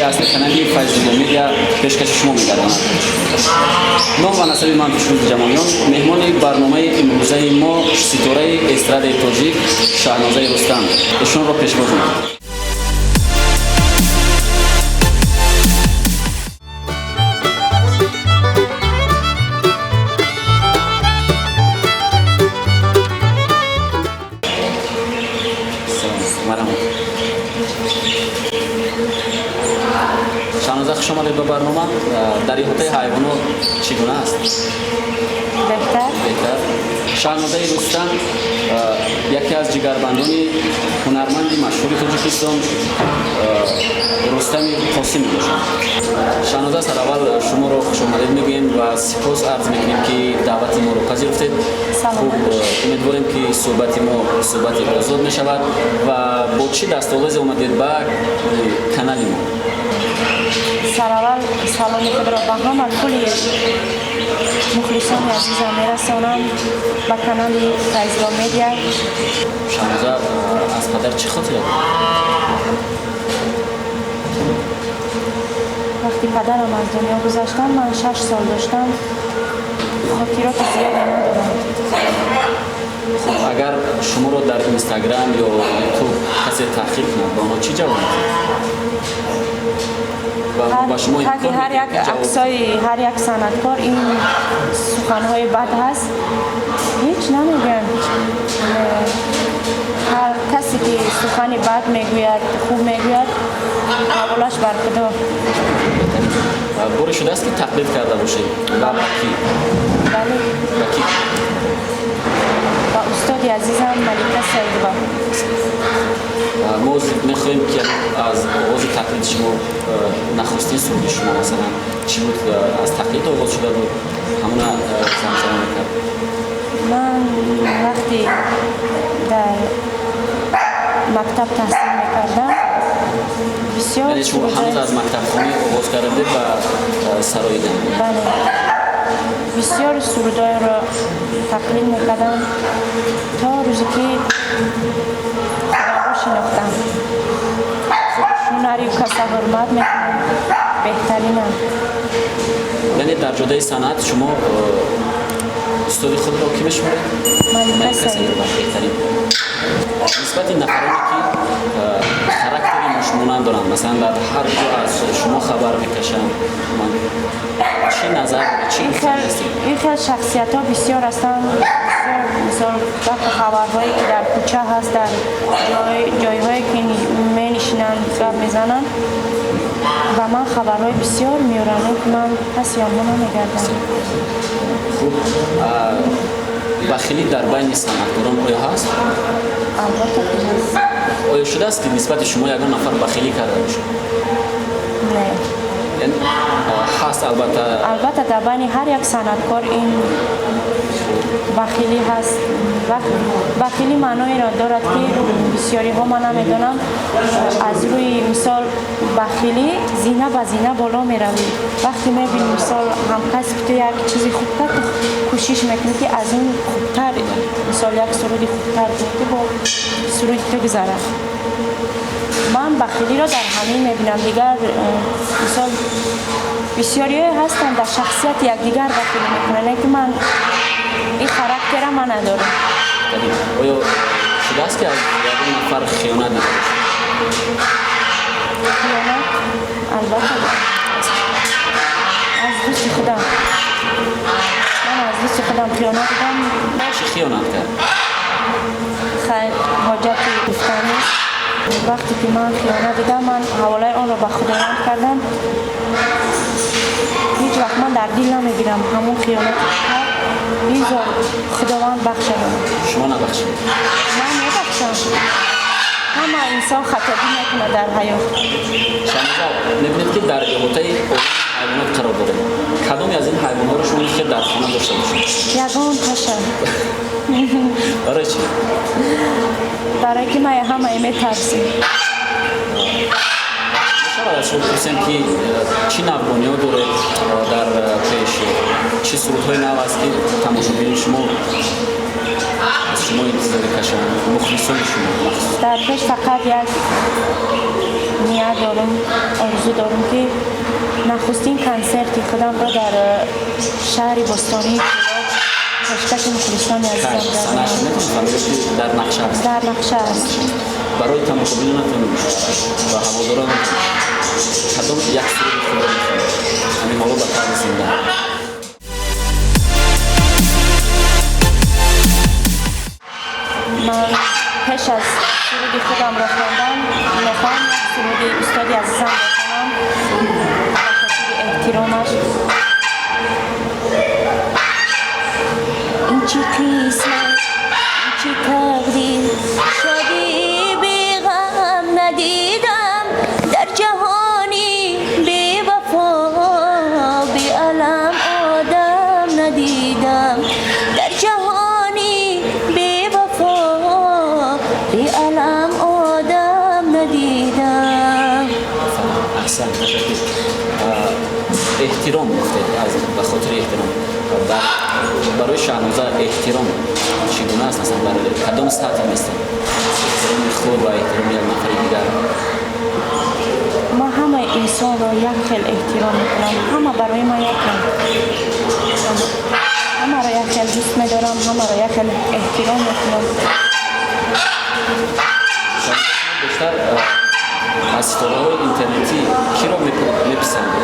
Ки аз канали Файзулло Медиа пешкаши шумо мегардонад. Ном ва насаби ман Пешрӯзи Ҷамолиён. Меҳмони барномаи имрӯзаи мо ситораи эстрадаи тоҷик Шаҳнозаи Рустам. Эшонро пешвоз мекунем. Марҳамат. Шаҳноза, хуш омадед ба барнома. Дар иҳотаи ҳайвонот чӣ гуна аст? Беҳтар. Беҳтар. Шаҳнозаи Рустам яке аз ҷигарбандони ҳунарманди машҳури Тоҷикистон Рустами Қосим мебошад. Шаҳноза, сараввал шуморо хушомадед мегӯем ва сипос арз мекунем, ки даъвати моро пазируфтед. Саломат. Хуб, умедворем, ки суҳбати мо суҳбати озод мешавад. Ва бо чӣ дастовезе омадед ба канали мо? Сараввал саломи худро ба ҳама кулли мухлисони азизам мерасонам, ба канали Файзулло Медиа. Шаҳноза, аз падар чӣ хотира доред? Вақти падарам аз дунё гузаштан, ман 6 сол доштам. Хотироти зиёде надорам. Хуб, агар шуморо дар Инстаграм ё Ютуб касе таҳқир кунад, ба онҳо чӣ ҷавоб медиҳед? Ва ба шумо Таги имкон ҳар як медиҳед, ки ҷавоб аксои ҳар як санъаткор ин суханҳои бад ҳаст. Ҳеҷ намегӯям. Ҳар касе ки сухани бад мегӯяд, хуб мегӯяд, ҳаволаш бар Худо. Боре шудааст, ки тақлид карда бошед ва ба кӣ? Бале. Ба кӣ? Ба устоди азизам Малика Саидова. Мо мехоҳем, ки аз оғози тақлиди шумо, нахустин суруди шумо, масалан, чӣ буд, аз тақлид оғоз шуда буд, ҳамона замзама мекард. Ман вақте дар мактаб таҳсил мекардам, бисёр Яъне шумо ҳанӯз аз мактабхонӣ оғоз карда будед ба сароидан? Бале, бисёр сурудҳоеро тақлид мекардам, то рӯзе ки худамро шинохтам. Ҳунари каса ҳурмат мекунам, беҳтаринам. Яъне дар ҷодаи санъат шумо устоди худро кӣ мешуморед? Малика Саидова. Беҳтарин. Нисбати нафароне, ки характери мушмонанд доранд, масалан, дар ҳар ҷо аз шумо хабар мекашанд, чӣ назар доред, чӣ гуфтанӣ ҳастед? Ин хел шахсиятҳо бисёр ҳастанд, бисёр. Мисол, гапу хабарҳое ки дар кӯча ҳаст, дар ҷойҳое ки менишинанд, гап мезананд, ба ман хабарҳои бисёр меоранд, ки ман паси онҳо намегардам. Хуб, бахилӣ дар байни санъаткорон оё ҳаст? Албатта, ки ҳаст. Оё шудааст, ки нисбати шумо ягон нафар бахилӣ карда бошад? Не. Яъне ҳаст, албатта. Албатта, дар байни ҳар як санъаткор ин бахилӣ ҳаст. Бахилӣ маъноеро дорад, ки бисёриҳо, ман намедонам, аз рӯи мисол бахилӣ зина ба зина боло меравӣ. Вақте мебинӣ, мисол, ҳамкасби ту як чизи хуб кард, ту кӯшиш мекунӣ, ки аз он хубтар, мисол, як суруди хубтар кунӣ, ки бо суруди ту гузарад. Ман бахилиро дар ҳамин мебинам. Дигар мисол, бисёриҳое ҳастанд, дар шахсияти якдигар бахилӣ мекунанд, лекин ман ин характера ман надорам. Оё шудааст, ки аз ягон нафар хиёнат дида бошед? Хиёнат, албатта, аз дӯсти худам. Ман аз дӯсти худам хиёнат дидам. Чӣ хиёнат кард? Хайр, ҳоҷати гуфтан нест. Вақте ки ман хиёнат дидам, ман ҳаволаи онро ба Худованд кардам. Ҳеҷ вақт ман дар дил намегирам ҳамон хиёнате ки кард. Бизор Худованд бахшад. Шумо набахшед? Ман мебахшам. Ҳама инсон хатобӣ мекунад дар ҳаёт. Шаҳноза, мебинед, ки дар иҳотаи олами ҳайвонот қарор дорем. Кадоме аз ин ҳайвонҳоро шумо мехоҳед дар хона дошта бошед? Ягон таша. Барои чӣ? Барое ки ман ҳамае метарсим. Мешавад аз шумо пурсем, ки чӣ навгониҳо доред дар пеш, чӣ сурудҳои нав аст, ки тамошобини шумо аз шумо интизорӣ кашанд, мухлисони шумо махсус? Дар пеш фақат як Ният дорам, орзу дорам, ки нахустин консерти худамро дар шаҳри бостонии Кӯлоб пешкаши мухлисони азизам гардонам. Дар нақша аст? Дар нақша аст. Барои тамошобинонатон ва ҳаводоронатон кадом як суруди худро мехонед ҳамин ҳоло ба таври зинда? Ман пеш аз суруди худамро хондан мехоҳам як суруди устоди азизам бихонам ба хотири эҳтиромаш. Ин чӣ қисмат, ин чӣ тақдир, шодии беғам надидам дар ҷаҳони бевафо, беалам одам надидам дар ҷаҳони бевафо, беалам одам надидам. Аҳсан, ташаккур. Эҳтиром гуфтед, ба хотири эҳтиром. Барои Шаҳноза эҳтиром чӣ гуна аст? Масалан, бар кадом сатҳ местад эҳтироми худ ва эҳтироми як нафари дигар? Ман ҳамаи инсонро як хел эҳтиром мекунам. Ҳама барои ман яканд. Ҳамаро як хел дӯст медорам, ҳамаро як хел эҳтиром мекунам. Бештар аз ситораҳои интернетӣ киро меписандед?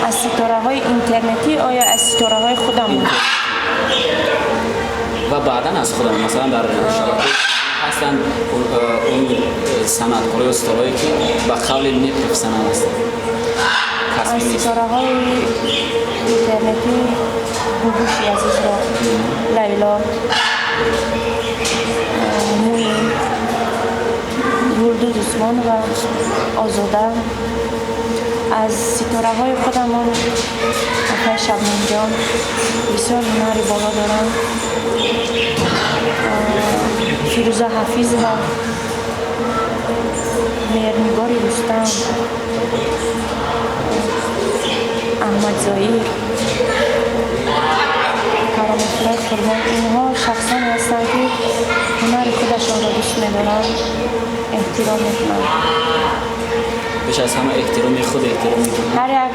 Аз ситораҳои интернетӣ оё аз ситораҳои худам? Ва баъдан аз худам, масалан, дар шабакаҳои ҳастанд он санъаткоро ё ситораҳое, ки ба қавли непрофессионал ҳастанд, аз ситораҳои интернетӣ Бубуши азизро, Лайло, Муин, Юлдуз Усмонова, Озода. Аз ситораҳои худамон акай Шабнамҷон бисёр ҳунари боло доранд, Фирӯза Ҳафизова, Меҳрнигори Рустам, Аҳмадзоир, Кароматуллои Қурбон. Инҳо шахсоне ҳастанд, ки ҳунари худашонро дӯст медоранд, эҳтиром мекунанд. Пеш аз ҳама эҳтироми худ, эҳтироми ҳар як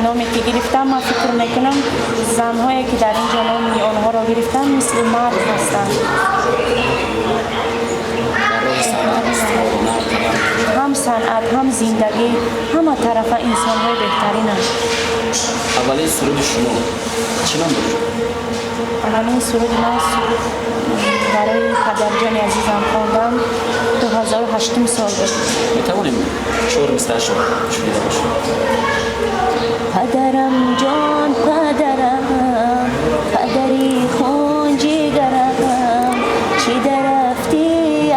номе ки гирифтам, ман фикр мекунам, занҳое ки дар инҷо номи онҳоро гирифтам, мисли мард ҳастанд. Ҳам санъат, ҳам зиндагӣ, ҳама тарафа инсонҳои беҳтаринанд. Аввалин суруди шумо чӣ ном дошт? Аввалин суруди ман суруд барои падарҷони азизам хондам, 2008 сол буд. Метавонем чор мисраашро шунида бошем? Падарам ҷон, падарам, падари хун ҷигарам, чӣ дарафтӣ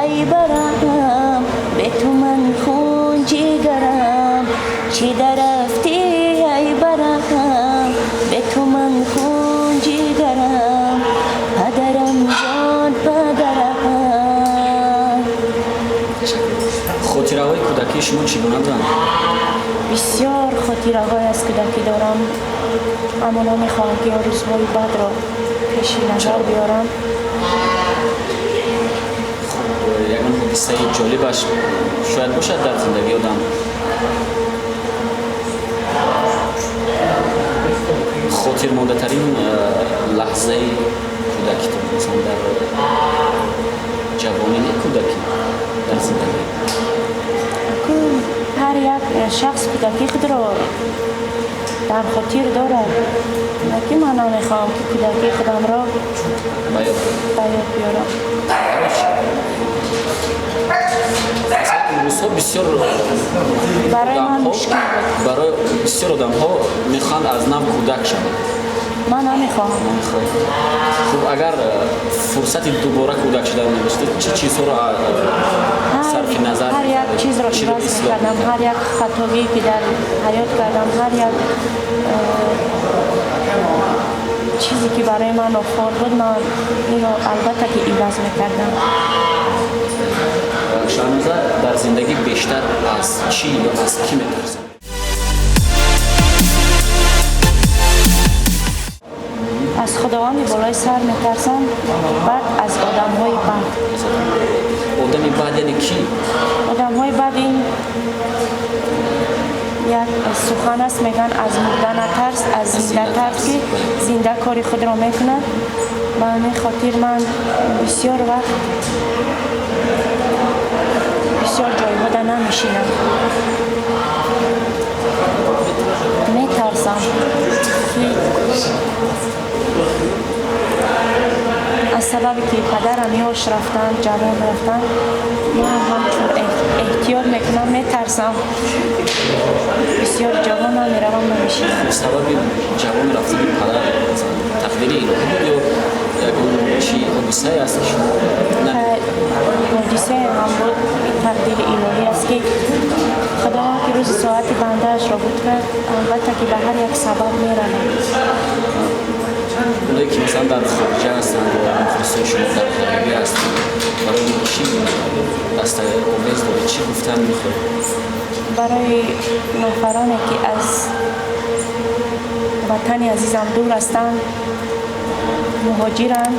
ай барам, бе ту ман хун ҷигарам, чӣ дарафтӣ ай барам, бе ту ман хун ҷигарам, падарам ҷон, падарам. Хотираҳои кӯдакии шумо чӣ гуна буданд? Бисёр хотираҳое аз кӯдакӣ дорам, аммо намехоҳам, ки он рӯзҳои бадро пеши назар биёрам. Хуб, ягон ҳодисаи ҷолибаш шояд бошад дар зиндагии одам, хотирмондатарин лаҳзаи кӯдакитон, масалан, дар ҷавонӣ, не кӯдакӣ, дар зиндагӣ. Ҳар як шахс кӯдакии худро дар хотир дорад, лекин ман намехоҳам, ки кӯдакии худамро ба ёд ба ёд биёрам. Имрӯзҳо бисёр Барои ман мушкил буд. Барои бисёр одамҳо мехоҳанд аз нав кӯдак шаванд. Ман намехоҳам. Хуб, агар фурсати дубора кӯдак шудан медоштед, чӣ чизҳоро сарфи назар Ҳар як чизро иваз мекардам, ҳар як хатогие ки дар ҳаёт кардам, ҳар як чизе ки барои ман нохор буд, ман инро албатта ки иваз мекардам. Шаҳноза дар зиндагӣ бештар аз чӣ ё аз кӣ метарсад? Аз Худованди болои сар метарсам, баъд аз одамҳои бад. Одами бад яъне кӣ? Одамҳои бад ин як сухан аст, мегӯянд, аз мурда натарс, аз зинда тарс, ки зинда кори худро мекунад. Ба ҳамин хотир ман бисёр вақт бисёр ҷойҳода намешинам, метарсам, ки аз сабабе ки падарам ёш рафтанд, ҷавон рафтанд, ман ҳамчун эҳтиёт мекунам, метарсам, бисёр ҷоҳо намеравам, намешинам. Сабаби ҷавон рафтани падар тақдири илоҳӣ буд ё ягон чи ҳодисае аст, ки шумо? Ҳодисае ҳам буд, тақдири илоҳӣ аст, ки Худованд ки рӯзи соати бандаашро буд кард, албатта ки ба ҳар як сабаб меравад. Оное ки масалан дар хориҷа ҳастанд ё мухлисои шумо дар ғарибӣ ҳастанд, барои онҳо чӣ дастовез доред, чӣ гуфтан мехоҳед? Барои нафароне ки аз ватани азизам дур ҳастанд, муҳоҷиранд,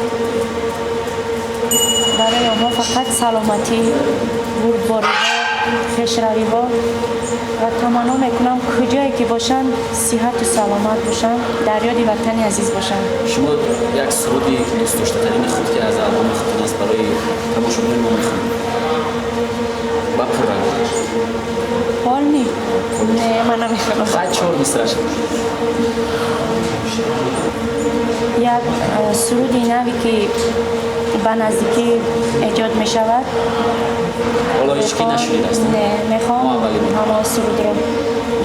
барои онҳо фақат саломатӣ, бурдбориҳо, хешравиҳо ва таманно мекунам, куҷое ки бошанд, сиҳату саломат бошанд, дар ёди ватани азиз бошанд. Шумо як суруди дӯстдоштатарини худ, ки аз албоми худтон аст, барои тамошобинони мо мехонед ба пуррагӣ. Полный? Не, ман намехонам. Фақат чор мисраша. Як суруди наве ки ба наздикӣ эҷод мешавад. Ҳоло ҳеҷ ки нашунидааст? Не, мехоҳам ҳамон сурудро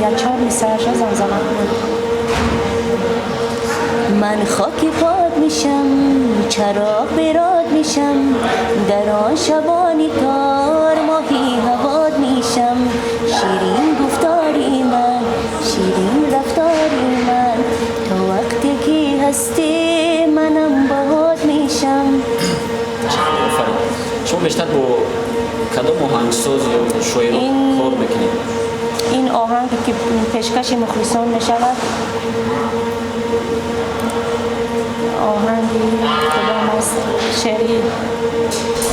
як чор мисраашро замзама кунам. Ман хоки пот мешам, чароғ берод мешам, дар он шабони тор моҳи ҳавод мешам. Ширин гуфтори ман, ширин рафтори ман, то вақте ки ҳастӣ манам боҳот мешам. Офарин. Шумо бештар бо кадом оҳангсоз ё шоиро кор мекунед? Ин оҳанге ки пешкаши мухлисон мешавад, оҳанги худам аст, шеъри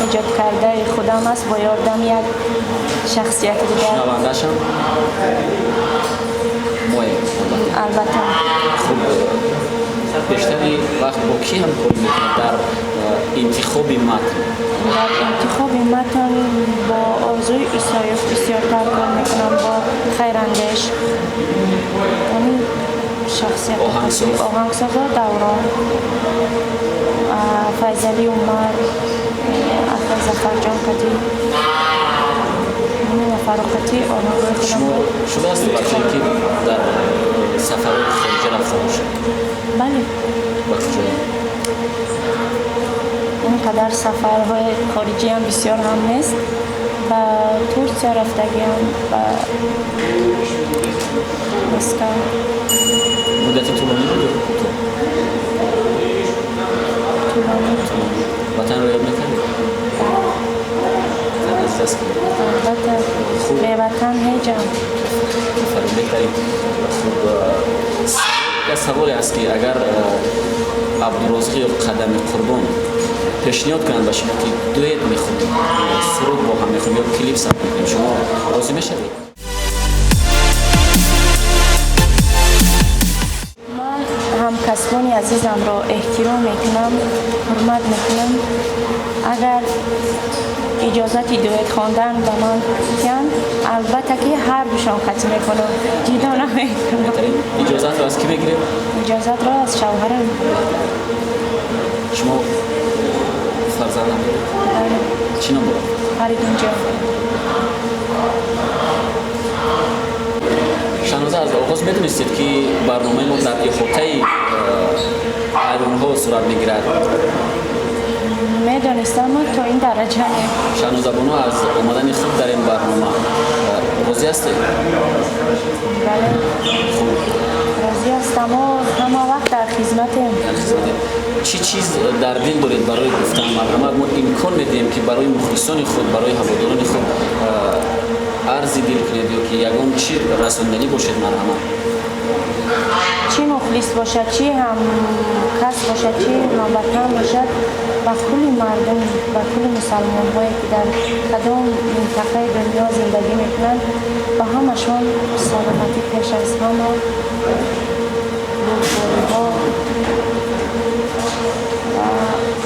эҷод кардаи худам аст бо ёрдами як шахсияти дигар. Шунавандаашам моем? Албатта. Хуб, бештари вақт бо кӣ ҳамкорӣ мекунед дар интихоби матн? Дар интихоби матн бо Орзуи Исоев бисёртар кор мекунам, бо Хайрандеш, ҳамин шахсият. Оҳангсоз? Оҳангсозо Даврон, Файзали Умар, акай Зафарҷон кати, ҳамин нафаро кати оҳангҳои худам. Шумо шудааст вақте ки дар сафарҳои хориҷа рафта бошед? Бале. Ба куҷое? Ин қадар сафарҳои хориҷиам бисёр ҳам нест. Ба Турсия рафтагиам, ба Москав. Муддати тӯлонӣ буд ё кӯтоҳ? Тӯлонӣ. Ватанро ёд мекардед? Ватан азиз аст. Албатта, беватан ҳеҷам. Офарин, беҳтарин. Хуб, як саволе аст, ки агар Абдурозиқ ё Қадами Қурбон пешниҳод кунанд ба шумо, ки дуэт мехонем, суруд бо ҳам мехонем ё клип сабт мекунем, шумо розӣ мешавед? Ман ҳамкасбони азизамро эҳтиром мекунам, ҳурмат мекунам. Агар иҷозати дуэт хондан ба ман диҳанд, албатта ки ҳар душон қатъ мекунам, ҷидо намекунам. Иҷозатро аз кӣ мегиред? Иҷозатро аз шавҳарам. Шумо фарзанд ҳам доред? Бале. Чӣ ном дорад? Фаридунҷон. Шаҳноза, аз оғоз медонистед, ки барномаи мо дар иҳотаи айвонҳо сурат мегирад? Медонистам, то ин дараҷа не. Шаҳнозабону, аз омадани худ дар ин барнома розӣ ҳастед? Бале. Хуб. Розӣ ҳастам, ҳама вақт дар хизматем. Дар хизматем. Чӣ чиз дар дил доред барои гуфтан? Марҳамат, мо имкон медиҳем, ки барои мухлисони худ, барои ҳаводорони худ. Арзи дил кунед ё ки ягон чӣ расонданӣ бошед, марҳамат. Чӣ мухлис бошад, чӣ ҳам кас бошад, чӣ ҳамватан бошад, ба кулли мардум, ба кулли мусалмонҳое ки дар кадом минтақаи дунё зиндагӣ мекунанд, ба ҳамашон саломатӣ пеш аз ҳама, бурдбориҳо,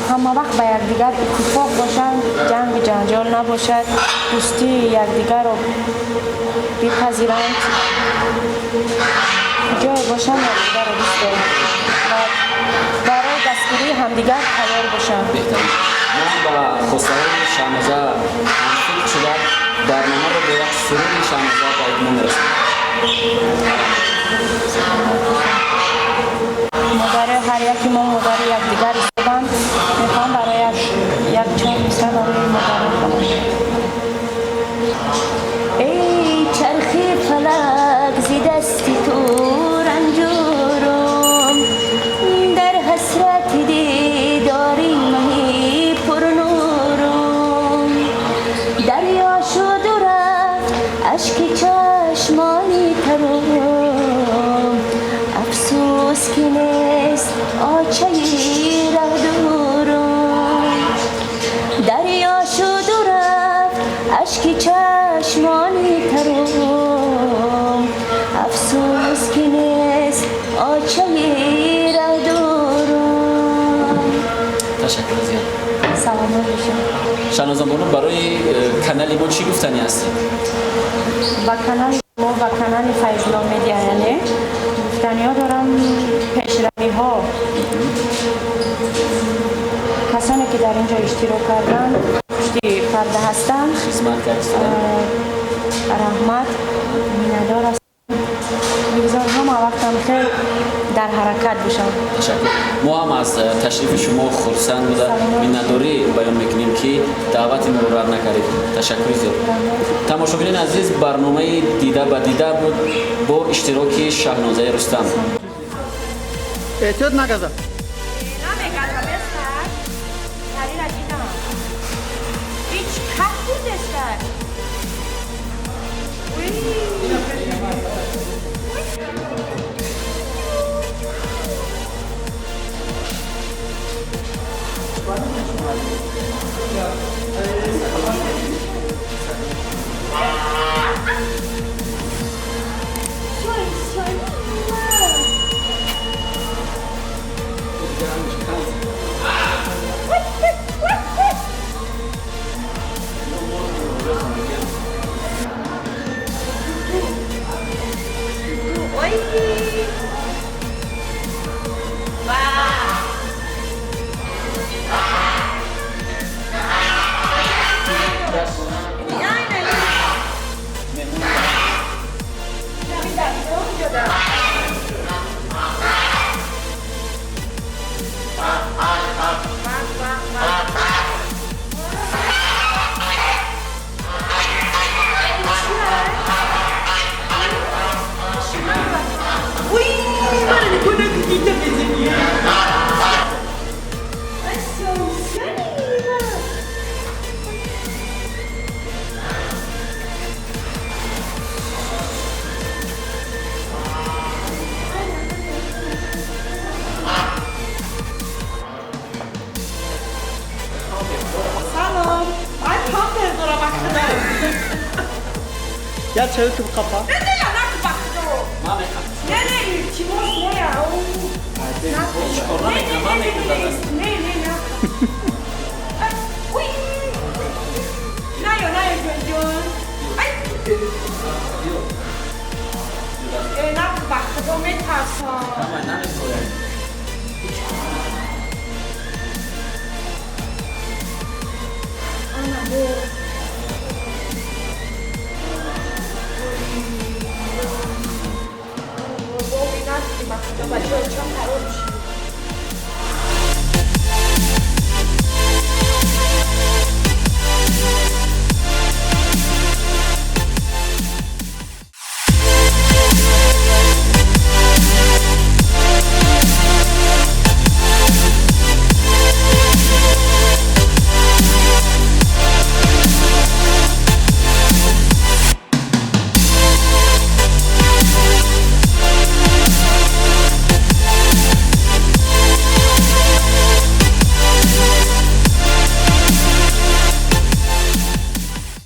ҳама вақт ба якдигар иттифоқ бошанд, ҷангу ҷанҷол набошад, дӯстии якдигарро бипазиранд, ҷое бошанд якдигарро дӯст доранд ва барои дастгирии ҳамдигар тайёр бошанд. Беҳтарин. Мо ҳам ба хостаҳои Шаҳноза ҳамфикр шуда, барномаро бо як суруди Шаҳноза ба итмом мерасонем. Модари ҳар яки мо модари якдигар ҳисобанд. Мехоҳам барои як чанд мисра барои модарам хонам. Эй чархи фалак, зи дасти ту ранҷурум, дар ҳасрати дидори маҳи пурнурум. Дарё шуду рафт ашки чашмони тарум, афсӯс ки нест очаи раҳдурум. Дарё шуду рафт ашки чашмони тарум, афсӯс ки нест очаи раҳдурум. Ташаккур зиёд. Саломат бошед. Шаҳноза бону, барои канали мо чӣ гуфтанӣ ҳастед? Ба канали мо, ба канали Файзулло Медиа, яъне гуфтаниҳо дорам, пешравиҳо, касоне ки дар ин ҷо иштирок карданд, пушти парда ҳастанд, хизмат карданд, раҳмат, миннатдор ҳастам. Бигзор ҳама вақтам хел дар ҳаракат бошам. Ташаккур. Мо ҳам аз ташрифи шумо хурсанд буда, миннатдорӣ баён мекунем, ки даъвати моро рад накардед. Ташаккури зиёд. Тамошобинони азиз, барномаи Дида ба дида буд бо иштироки Шаҳнозаи Рустам. Эҳтиёт, нагаза. Намегаза, бестар. Сарира дидам. Ҳеҷ кас будестар. Уй. Salam. Ay pamper dora baktı. Gel çevir ki bu kapağı. Ne de ya nak baktı o. Ne ne iltimos ne ya o. Ne ne ne ne ne ne. Uy. Nayo nayo jön. Ay. Nak baktı o metasa. Ana bu.